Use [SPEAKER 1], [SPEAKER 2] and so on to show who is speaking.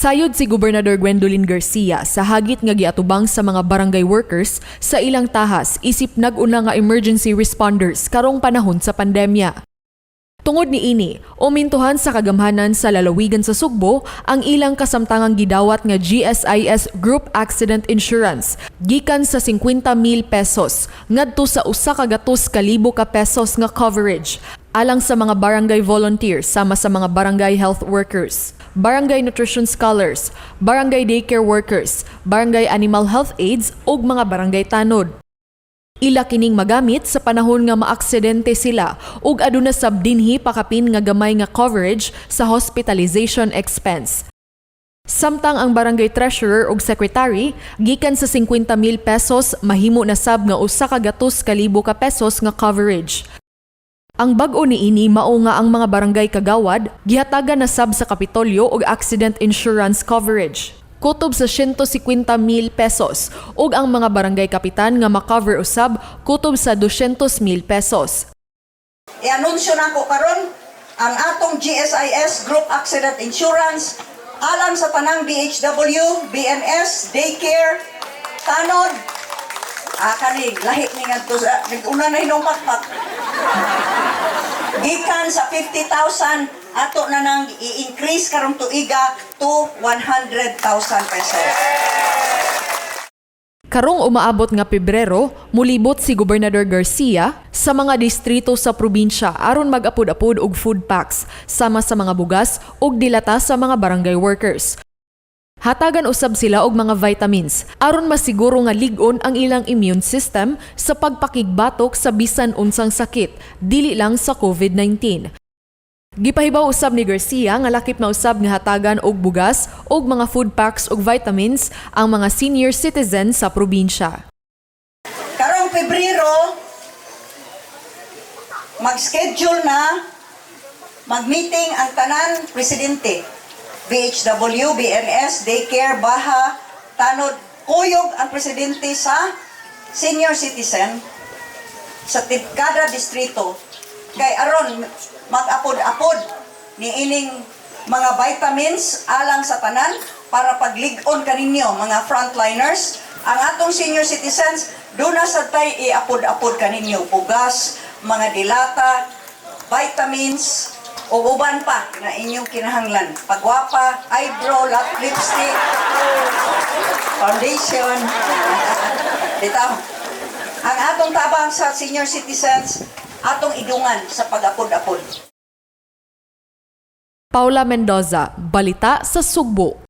[SPEAKER 1] Sayod si Gobernador Gwendolyn Garcia sa hagit nga giatubang sa mga barangay workers sa ilang tahas isip nag-una nga emergency responders karong panahon sa pandemya. Tungod niini, umintuhan sa kagamhanan sa lalawigan sa Sugbo ang ilang kasamtangang gidawat nga GSIS Group Accident Insurance gikan sa 50 mil pesos ngadto sa 100,000 ka pesos nga coverage alang sa mga barangay volunteers sama sa mga barangay health workers, barangay nutrition scholars, barangay daycare workers, barangay animal health aides ug mga barangay tanod. Ila kining magamit sa panahon nga maaksidente sila ug aduna sab dinhi pakapin nga gamay nga coverage sa hospitalization expense. Samtang ang barangay treasurer ug secretary gikan sa 50 mil pesos mahimo na sab nga 100,000 ka pesos nga coverage. Ang bag-o niini mao nga ang mga barangay kagawad gihatagan na sab sa Kapitolyo og accident insurance coverage kutob sa 150 mil pesos ug ang mga barangay kapitan nga makover usab kutob sa 200 mil pesos.
[SPEAKER 2] I-anunsyo nako karon ang atong GSIS Group Accident Insurance alang sa tanang BHW, BNS, daycare, tanod, kani lahi ni ngadto sa nag-una na hinong pakpak. Gikan sa 50,000, ato na nang i-increase karong tuiga to 100,000 pesos.
[SPEAKER 1] Karong umaabot nga Pebrero, mulibot si Gobernador Garcia sa mga distrito sa probinsya aron mag-apod-apod og food packs sama sa mga bugas ug dilata sa mga barangay workers. Hatagan usab sila og mga vitamins aron masiguro nga lig-on ang ilang immune system sa pagpakigbatok sa bisan unsang sakit, dili lang sa COVID-19. Gipahibaw usab ni Garcia nga lakip na usab nga hatagan og bugas og mga food packs ug vitamins ang mga senior citizen sa probinsya.
[SPEAKER 2] Karong Pebrero, mag-schedule na, mag-meeting ang tanan presidente. BHW, BNS, Daycare, Baha, Tanod, kuyog ang presidente sa senior citizen sa kada distrito kay aron mag-apod-apod ni ining mga vitamins alang sa tanan para paglig-on kaninyo, mga frontliners. Ang atong senior citizens, duna sad tay iapod-apod kaninyo, bugas, mga dilata, vitamins o uban pa na inyong kinahanglan, pagwapa, eyebrow lipstick, foundation. Bitaw, ang atong tabang sa senior citizens, atong idungan sa pag-apod-apod.
[SPEAKER 1] Paula Mendoza, Balita sa Sugbo.